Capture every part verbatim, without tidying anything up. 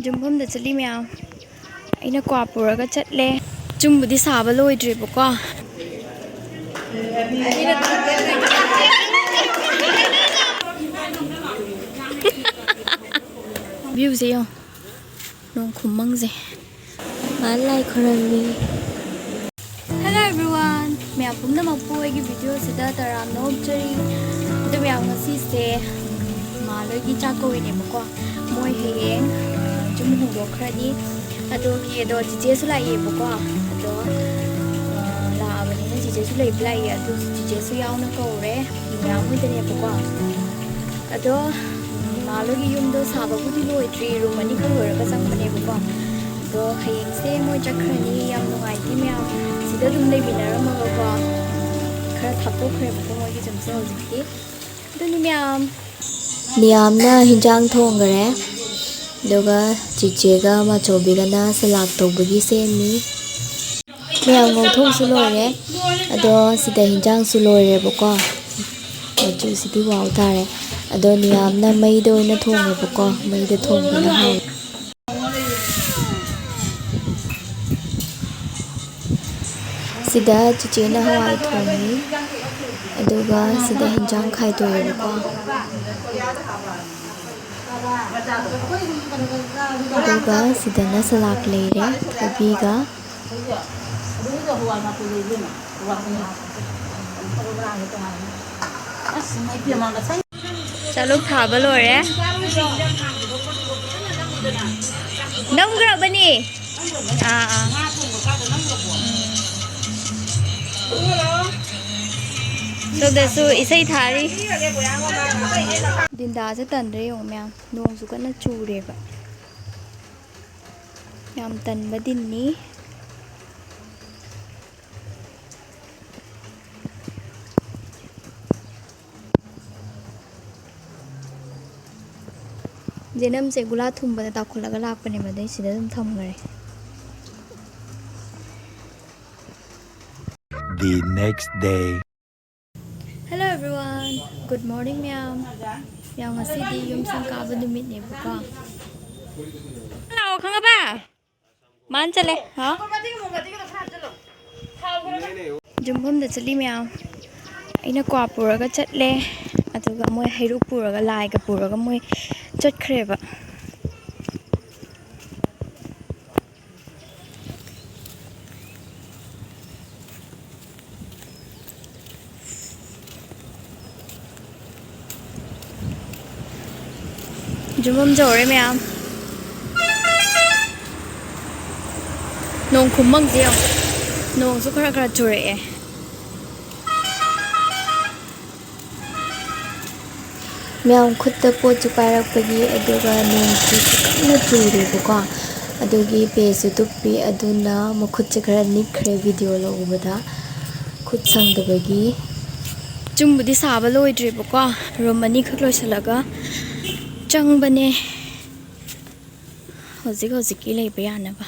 ꯌꯨꯝꯐꯝꯗ ꯆꯠꯂꯤ ꯃꯌꯥꯝ꯫ ꯑꯩꯅ ꯀ꯭ꯋꯥ ꯄꯨꯔꯒ ꯆꯠꯂꯦ꯫ ꯆꯨꯝꯕꯨꯗꯤ ꯁꯥꯕ ꯂꯣꯏꯗ꯭ꯔꯤꯕꯀꯣ꯫ Viewꯁꯦ ꯌꯦꯡꯉꯣ꯫ ꯅꯣꯡ ꯈꯨꯃꯪꯁꯦ꯫ ꯃꯥ ꯂꯥꯏ ꯈꯣꯏꯔꯝꯃꯤ꯫ Hello everyone! ꯃꯌꯥꯝ ꯄꯨꯝꯅꯃꯛꯄꯨ ꯑꯩꯒꯤ videoꯁꯤꯗ ꯇꯔꯥꯝꯅ ꯑꯣꯛꯆꯔꯤ꯫ ꯑꯗꯨ ꯃꯌꯥꯝ, ꯉꯁꯤꯁꯦ, ꯎꯝ, ꯃꯥ ꯂꯣꯏꯒꯤ ꯆꯥꯛ ꯀꯧꯔꯤꯅꯦꯕꯀꯣ꯫ ꯃꯣꯏ ꯍꯌꯦꯡ, ꯑ, ꯌꯨꯝ ꯍꯣꯡꯗꯣꯛꯈ꯭ꯔꯅꯤ꯫ ꯑꯗꯨꯒꯤ, ꯑꯗꯣ ꯆꯤꯆꯦꯁꯨ ꯂꯥꯛꯏꯌꯦꯕꯀꯣ꯫ ꯑꯗꯣ, ꯑ, ꯂꯥꯛꯑꯕꯅꯤꯅ ꯆꯤꯆꯦꯁꯨ ꯂꯩꯕ ꯂꯥꯛꯏꯌꯦ꯫ ꯑꯗꯨ ꯆꯤꯆꯦꯁꯨ ꯌꯥꯎꯅ ꯀꯧꯔꯦ꯫ ꯃꯌꯥꯝ ꯍꯣꯏꯗꯅꯦꯕꯀꯣ꯫ ꯑꯗꯣ, ꯎꯝ, ꯃꯥ ꯂꯣꯏꯒꯤ ꯌꯨꯝꯗꯣ ꯁꯥꯕꯕꯨꯗꯤ ꯂꯣꯏꯗ꯭ꯔꯤ, room ꯑꯅꯤꯈꯛ ꯂꯣꯏꯔꯒ ꯆꯪꯕꯅꯦꯕꯀꯣ꯫ ꯑꯗꯣ ꯍꯌꯦꯡꯁꯦ ꯃꯣꯏ ꯆꯠꯈ꯭ꯔꯅꯤ, ꯌꯥꯝ ꯅꯨꯡꯉꯥꯏꯇꯦ ꯃꯌꯥꯝ꯫ ꯁꯤꯗ ꯑꯗꯨꯝ ꯂꯩꯃꯤꯟꯅꯔꯝꯃꯒꯀꯣ, ꯈꯔ ꯊꯥꯞꯇꯣꯛꯈ꯭ꯔꯦꯕꯀꯣ ꯃꯣꯏꯒꯤ ꯌꯨꯝꯁꯦ ꯍꯧꯖꯤꯛꯇꯤ꯫ ꯑꯗꯨꯅꯤ ꯃꯌꯥꯝ꯫ ꯅꯤꯌꯥꯝꯅ ꯍꯤꯟꯖꯥꯡ ꯊꯣꯡꯈꯔꯦ, ꯑꯗꯨꯒ ꯆꯤꯆꯦꯒ ꯃꯥꯆꯧꯕꯤꯒꯅ ꯁꯂꯥꯠ ꯇꯧꯕꯒꯤ ꯁꯦꯝꯃꯤ꯫ ꯃꯌꯥꯝ ꯉꯧꯊꯣꯡꯁꯨ ꯂꯣꯏꯔꯦ꯫ ꯑꯗꯣ ꯁꯤꯗ ꯍꯤꯟꯖꯥꯡꯁꯨ ꯂꯣꯏꯔꯦꯕꯀꯣ꯫ ꯃꯆꯨꯁꯤꯗꯤ wow ꯇꯥꯔꯦ꯫ ꯑꯗꯣ ꯅꯤꯌꯥꯝꯅ ꯃꯩꯗ ꯑꯣꯏꯅ ꯊꯣꯡꯉꯦꯕꯀꯣ꯫ ꯃꯩꯗ ꯊꯣꯡꯕꯅ ꯍꯥꯎꯋꯦ꯫ ꯁꯤꯗ ꯆꯤꯆꯦꯅ ꯍꯋꯥꯏ ꯊꯣꯡꯉꯤ꯫ ꯑꯗꯨꯒ ꯁꯤꯗ ꯍꯤꯟꯖꯥꯡ ꯈꯥꯏꯗꯣꯛꯑꯦꯕꯀꯣ꯫ ꯑꯗꯨꯒ ꯁꯤꯗꯅ ꯁꯂꯥꯛ ꯂꯩꯔꯦ, ꯊꯕꯤꯒ꯫ ꯆꯥꯂꯨꯛ ꯊꯥꯕ ꯂꯣꯏꯔꯦ꯫ ꯅꯝꯈ꯭ꯔꯕꯅꯤ꯫ ꯑꯥ, ꯑꯥ꯫ ꯎꯝ꯫ ꯁꯣꯝꯗꯁꯨ ꯏꯁꯩ ꯊꯥꯔꯤ꯫ ꯗꯤꯟꯗꯥꯁꯦ ꯇꯟꯗ꯭ꯔꯦ ꯌꯦꯡꯉꯣ ꯃꯌꯥꯝ, ꯅꯣꯡꯁꯨ ꯀꯟꯅ ꯆꯨꯔꯦꯕ꯫ ꯌꯥꯝ ꯇꯟꯕ ꯗꯤꯟꯅꯤ꯫ ꯖꯦꯅꯝꯁꯦ ꯒꯨꯂꯥ ꯊꯨꯝꯕꯗ ꯇꯥꯎꯈꯠꯂꯒ ꯂꯥꯛꯄꯅꯦꯕ, ꯑꯗꯩ ꯁꯤꯗ ꯑꯗꯨꯝ ꯊꯝꯈꯔꯦ꯫ The next day. Hello everyone, good morning ꯃꯌꯥꯝ꯫ ꯃꯌꯥꯝ, ꯉꯁꯤꯗꯤ ꯌꯨꯝ ꯁꯪꯒꯥꯕ ꯅꯨꯃꯤꯠꯅꯦꯕꯀꯣ꯫ ꯃꯥꯅ ꯆꯠꯂꯦ꯫ ꯍꯥ? ꯌꯨꯝꯐꯝꯗ ꯆꯠꯂꯤ ꯃꯌꯥꯝ꯫ ꯑꯩꯅ ꯀ꯭ꯋꯥ ꯄꯨꯔꯒ ꯆꯠꯂꯦ, ꯑꯗꯨꯒ ꯃꯣꯏ ꯍꯩꯔꯨꯛ ꯄꯨꯔꯒ, ꯂꯥꯏꯒ ꯄꯨꯔꯒ ꯃꯣꯏ ꯆꯠꯈ꯭ꯔꯦꯕ꯫ ꯌꯨꯝꯐꯝ ꯌꯧꯔꯦ ꯃꯌꯥꯝ꯫ ꯅꯣꯡ ꯈꯨꯃꯪꯁꯦ ꯌꯦꯡꯉꯣ꯫ ꯅꯣꯡꯁꯨ ꯈꯔ ꯈꯔ ꯆꯨꯔꯛꯑꯦ꯫ ꯃꯌꯥꯝ ꯈꯨꯠꯇ ꯄꯣꯠꯁꯨ ꯄꯥꯏꯔꯛꯄꯒꯤ, ꯑꯗꯨꯒ ꯅꯣꯡꯁꯨ ꯀꯟꯅ ꯆꯨꯔꯦꯕꯀꯣ꯫ ꯑꯗꯨꯒꯤ ꯄꯦꯁꯨ ꯇꯨꯞꯄꯤ, ꯑꯗꯨꯅ ꯃꯈꯨꯠꯁꯦ ꯈꯔ ꯅꯤꯛꯈ꯭ꯔꯦ ꯚꯤꯗꯤꯑꯣ ꯂꯧꯕꯗ꯫ ꯈꯨꯠ ꯁꯪꯗꯕꯒꯤ꯫ ꯆꯨꯝꯕꯨꯗꯤ ꯁꯥꯕ ꯂꯣꯏꯗ꯭ꯔꯤꯕꯀꯣ, ꯔꯨꯝ ꯑꯅꯤꯈꯛ ꯂꯣꯏꯁꯤꯜꯂꯒ ꯆꯪꯕꯅꯦ ꯍꯧꯖꯤꯛ ꯍꯧꯖꯤꯛꯀꯤ ꯂꯩꯕ ꯌꯥꯅꯕ꯫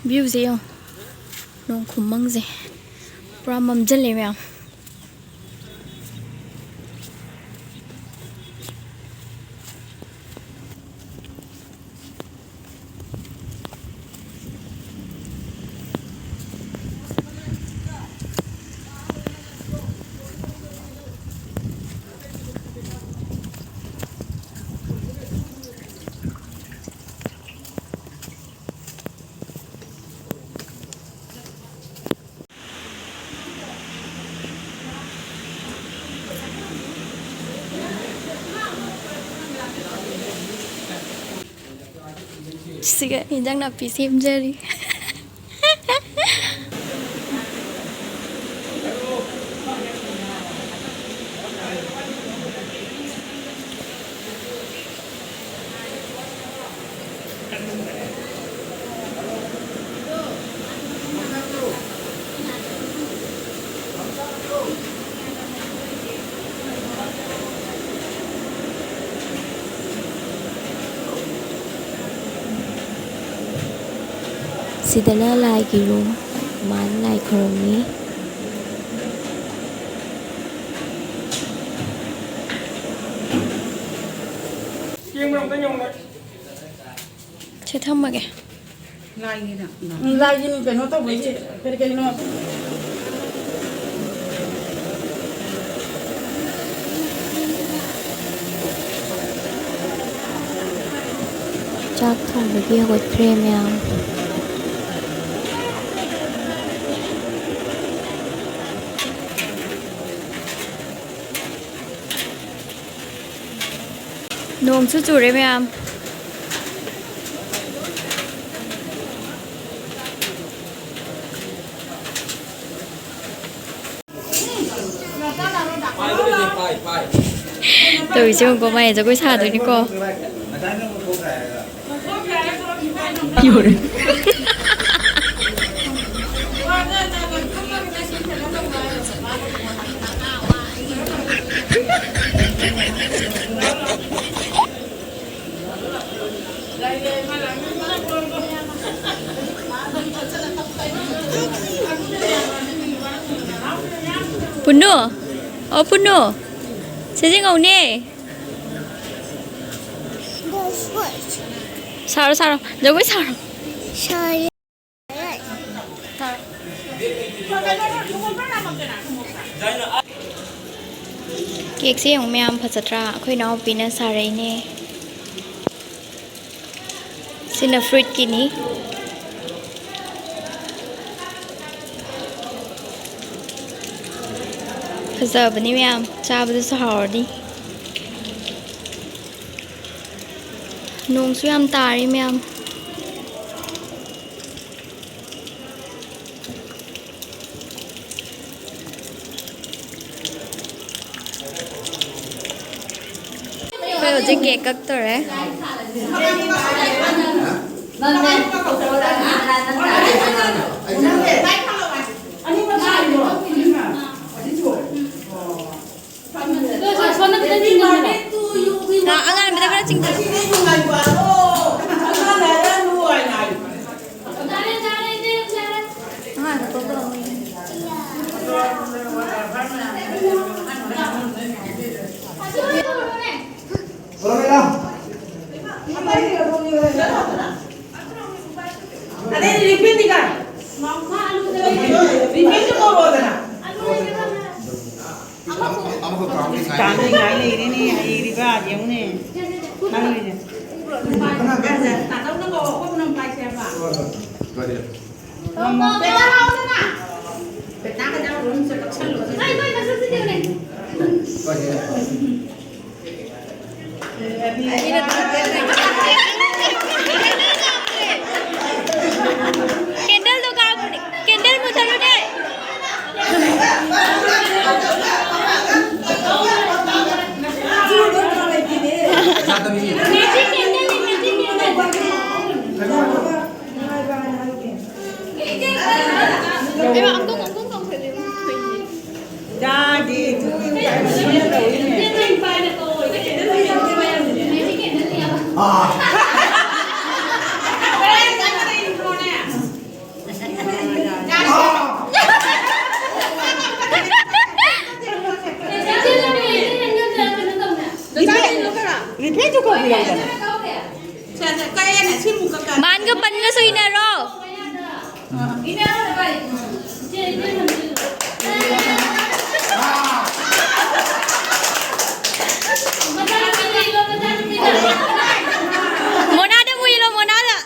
ꯚ꯭ꯌꯨꯁꯦ ꯌꯦꯡꯉꯣ, ꯅꯣꯡ ꯈꯨꯃꯪꯁꯦ ꯄꯨꯔꯥ ꯃꯝꯁꯤꯜꯂꯦ ꯃꯌꯥꯝ꯫ ꯁꯤꯒ ꯏꯟꯖꯥꯡ ꯅꯥꯄꯤ ꯁꯦꯝꯖꯔꯤ꯫ ꯁꯤꯗꯅ ꯂꯥꯏꯒꯤ ꯔꯨꯝ, ꯃꯥꯅ ꯂꯥꯏ ꯈꯨꯔꯨꯝꯃꯤ꯫ ꯁꯦ, ꯊꯝꯃꯒꯦ꯫ ꯎꯝ, ꯂꯥꯏꯒꯤ ꯀꯩꯅꯣ ꯇꯧꯕꯩꯁꯦ ꯀꯔꯤ ꯀꯔꯤꯅꯣ? ꯆꯥꯛ ꯊꯣꯡꯕꯒꯤ ꯍꯧꯒꯠꯈ꯭ꯔꯦ ꯃꯌꯥꯝ꯫ ꯅꯣꯡꯁꯨ ꯆꯨꯔꯦ ꯃꯌꯥꯝ꯫ ꯇꯧꯔꯤꯁꯦ ꯌꯦꯡꯉꯨꯀꯣ, ꯃꯥꯏ ꯖꯒꯣꯏ ꯁꯥꯗꯣꯏꯅꯤꯀꯣ꯫ ꯄꯨꯟꯅꯨ, ꯑꯣ ꯄꯨꯟꯅꯨ, ꯁꯤꯁꯦ ꯉꯧꯅꯦ꯫ ꯁꯥꯔꯣ, ꯁꯥꯔꯣ, ꯖꯒꯣꯏ ꯁꯥꯔꯣ꯫ ꯀꯦꯛꯁꯦ ꯌꯦꯡꯉꯨ ꯃꯌꯥꯝ, ꯐꯖꯗ꯭ꯔꯥ? ꯑꯩꯈꯣꯏ ꯏꯅꯥꯎꯄꯤꯅ ꯁꯥꯔꯛꯏꯅꯦ꯫ ꯁꯤꯅ ꯐ꯭ꯔꯨꯏꯠꯀꯤꯅꯤ꯫ ꯐꯖꯕꯅꯤ ꯃꯌꯥꯝ, ꯆꯥꯕꯗꯁꯨ ꯍꯥꯎꯔꯅꯤ꯫ ꯅꯣꯡꯁꯨ ꯌꯥꯝ ꯇꯥꯔꯤ ꯃꯌꯥꯝ꯫ ꯑꯩꯈꯣꯏ ꯍꯧꯖꯤꯛ ꯀꯦꯛ ꯀꯛꯇꯣꯔꯦ꯫ ꯑꯉꯥꯟꯕꯗ ꯈꯔ ꯆꯤꯡꯊꯧ꯫ ꯀꯥꯝꯂꯤꯉꯥꯏ ꯂꯩꯔꯦꯅꯦ, ꯍꯩꯔꯤꯕ ꯌꯦꯡꯉꯨꯅꯦ꯫ ꯅꯪꯒꯤꯁꯦ꯫ Candle ꯗꯣ ꯀꯥꯞꯄꯨꯅꯦ꯫ Candle ꯃꯨꯊꯠꯂꯨꯅꯦ꯫ ꯔꯤꯐ꯭ꯔꯦꯁꯁꯨ ꯀꯧꯕꯤꯔꯛꯎꯗꯅ꯫ ꯁꯦ, ꯁꯦ, ꯀꯛꯑꯦꯅꯦ, ꯁꯤꯃꯨꯛ ꯀꯛꯀꯅꯤ꯫ ꯃꯥꯟꯒ ꯄꯟꯒꯁꯨ ꯏꯟꯅꯔꯣ꯫ ꯃꯣꯅꯥꯗ ꯑꯃꯨꯛ ꯏꯜꯂꯣ, ꯃꯣꯅꯥꯗ꯫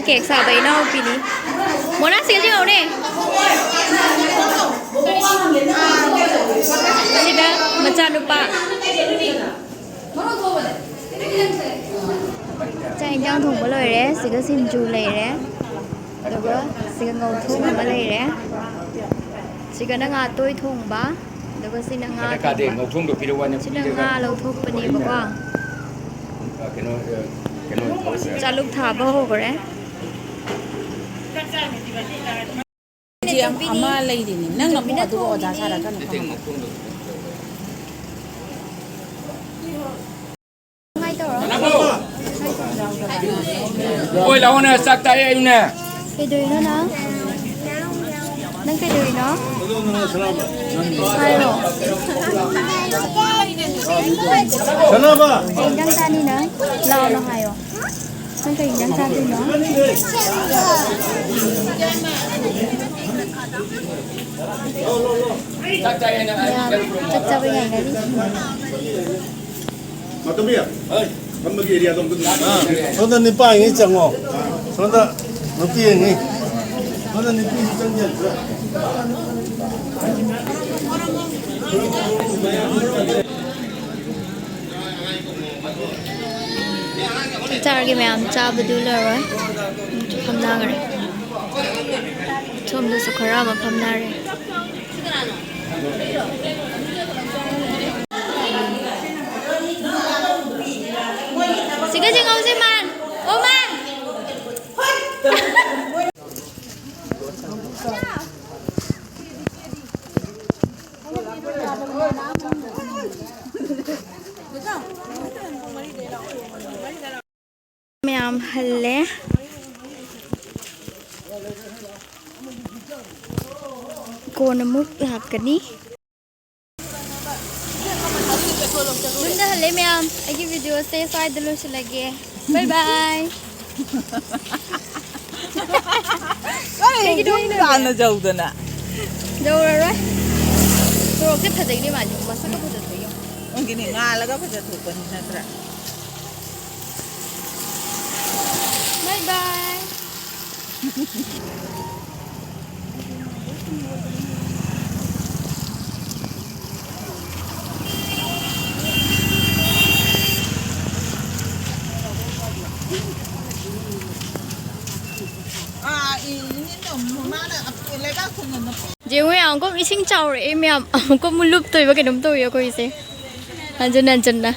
ꯀꯦꯛ ꯁꯥꯕ ꯏꯅꯥꯎꯄꯤꯅꯤ꯫ ꯃꯣꯅꯥ ꯁꯤꯗ ꯌꯦꯡꯉꯨꯅꯦ꯫ ꯁꯤꯗ ꯃꯆꯥꯅꯨꯄꯥ꯫ ꯆꯥꯛ ꯏꯟꯖꯥꯡ ꯊꯣꯡꯕ ꯂꯣꯏꯔꯦ꯫ ꯁꯤꯒ ꯁꯤꯡꯖꯨ ꯂꯩꯔꯦ, ꯑꯗꯨꯒ ꯁꯤꯒ ꯉꯧꯊꯣꯡ ꯑꯃ ꯂꯩꯔꯦ, ꯁꯤꯒꯅ ꯉꯥ ꯇꯣꯏ ꯊꯣꯡꯕ, ꯑꯗꯨꯒ ꯁꯤꯅ ꯉꯥ ꯀꯥꯗꯦ, ꯊꯣꯡꯕ꯫ ꯉꯧꯊꯣꯡꯗꯣ ꯄꯤꯔꯛꯑꯣ ꯍꯥꯏꯅ ꯁꯤꯅ ꯄꯤꯔꯒ ꯉꯥ ꯂꯧꯊꯣꯛꯄꯅꯦꯕꯀꯣ꯫ ꯑ, ꯀꯩꯅꯣ, ꯑ, ꯀꯩꯅꯣ ꯇꯧꯁꯦ꯫ ꯆꯥꯂꯨꯛ ꯊꯥꯕ ꯍꯧꯈ꯭ꯔꯦ꯫ ꯏꯆꯦ ꯑꯃ, ꯑꯃ ꯂꯩꯔꯤꯅꯦ꯫ ꯅꯪꯅ ꯑꯃꯨꯛ ꯑꯗꯨꯒ ꯑꯣꯖꯥ ꯁꯥꯔꯛꯀꯅꯨ꯫ ꯀꯃꯥꯏ ꯇꯧꯔꯣ? ꯀꯣꯏ ꯂꯥꯛꯑꯣꯅꯦ, ꯆꯥꯛ ꯆꯥꯏ ꯑꯩꯅꯦ꯫ ꯀꯩꯗꯧꯔꯤꯅꯣ ꯅꯪ? ꯅꯪ ꯀꯩꯗꯧꯔꯤꯅꯣ? ꯍꯥꯏꯔꯣ꯫ ꯀꯩ ꯏꯟꯖꯥꯡ ꯆꯥꯅꯤ ꯅꯪ? ꯂꯥꯎꯅ ꯍꯥꯏꯌꯣ꯫ ꯅꯪ ꯀꯩ ꯏꯟꯖꯥꯡ ꯆꯥꯗꯣꯏꯅꯣ? ꯌꯥꯝ ꯆꯥꯛ ꯆꯥꯕ ꯉꯥꯏꯅꯔꯤ꯫ ꯃꯇꯝ ꯌꯥꯝ ꯐꯝꯕꯒꯤ ꯑꯦꯔꯤꯌꯥꯗꯣ ꯑꯝꯇ ꯑꯗꯨꯝ ꯑꯥ, ꯁꯣꯝꯗ ꯅꯨꯄꯥꯉꯩ ꯆꯪꯉꯣ꯫ ꯁꯣꯝꯗ ꯅꯨꯄꯤꯉꯩ꯫ ꯁꯣꯝꯗ ꯅꯨꯄꯤ ꯆꯪꯁꯤꯟꯕ꯭ꯔꯥ? ꯆꯥꯔꯒꯦ ꯃꯌꯥꯝ, ꯆꯥꯕꯗꯨ ꯂꯣꯏꯔꯣꯏ꯫ ꯑꯃꯨꯛꯁꯨ ꯐꯝꯅꯈ꯭ꯔꯦ꯫ ꯁꯣꯝꯗꯁꯨ ꯈꯔ ꯑꯃ ꯐꯝꯅꯔꯦ꯫ ꯁꯤꯒ ꯆꯦꯡꯉꯧꯁꯦ ꯃꯥꯟ꯫ ꯑꯣ ꯃꯥꯟ꯫ ꯃꯌꯥꯝ ꯍꯜꯂꯦ꯫ ꯀꯣꯟꯅ ꯑꯃꯨꯛ ꯂꯥꯛꯀꯅꯤ꯫ ꯌꯨꯝꯗ ꯍꯜꯂꯦ ꯃꯌꯥꯝ꯫ ꯑꯩꯒꯤ ꯚꯤꯗꯤꯑꯣꯁꯦ ꯁ꯭ꯋꯥꯏꯗ ꯂꯣꯏꯁꯤꯜꯂꯒꯦ꯫ ꯕꯥꯏ ꯕꯥꯏ꯫ ꯀꯩꯒꯤꯅꯣ ꯍꯥꯏꯅ ꯍꯥꯟꯅ ꯖꯧꯗꯅ꯫ ꯖꯧꯔꯔꯣꯏ꯫ ꯁꯣꯔꯣꯛꯁꯦ ꯐꯖꯩꯅꯦ ꯃꯥꯗꯤ꯫ ꯃꯁꯛꯀ ꯐꯖꯊꯣꯛꯏ ꯌꯦꯡꯉꯣ꯫ ꯅꯪꯒꯤꯅꯦ ꯉꯥꯜꯂꯒ ꯐꯖꯊꯣꯛꯄꯅꯤ ꯅꯠꯇ꯭ꯔꯥ? ꯕꯥꯏ ꯕꯥꯏ꯫ ꯑꯥ, ꯏ-, ꯏꯅꯦ ꯇꯣꯝ, ꯃꯥꯅ ꯂꯩꯕꯥꯛ ꯊꯣꯡꯅ ꯅꯞꯄꯤ꯫ ꯌꯦꯡꯉꯨ, ꯌꯥꯝ ꯀꯨꯝ ꯏꯁꯤꯡ ꯆꯥꯎꯔꯛꯑꯦ ꯃꯌꯥꯝ꯫ ꯑꯃꯨꯛꯀ ꯑꯃꯨꯛ ꯂꯨꯞꯇꯣꯏꯕ ꯀꯩꯅꯣꯝ ꯇꯧꯏ ꯑꯩꯈꯣꯏꯁꯦ꯫ ꯍꯟꯖꯟ ꯍꯟꯖꯟꯅ꯫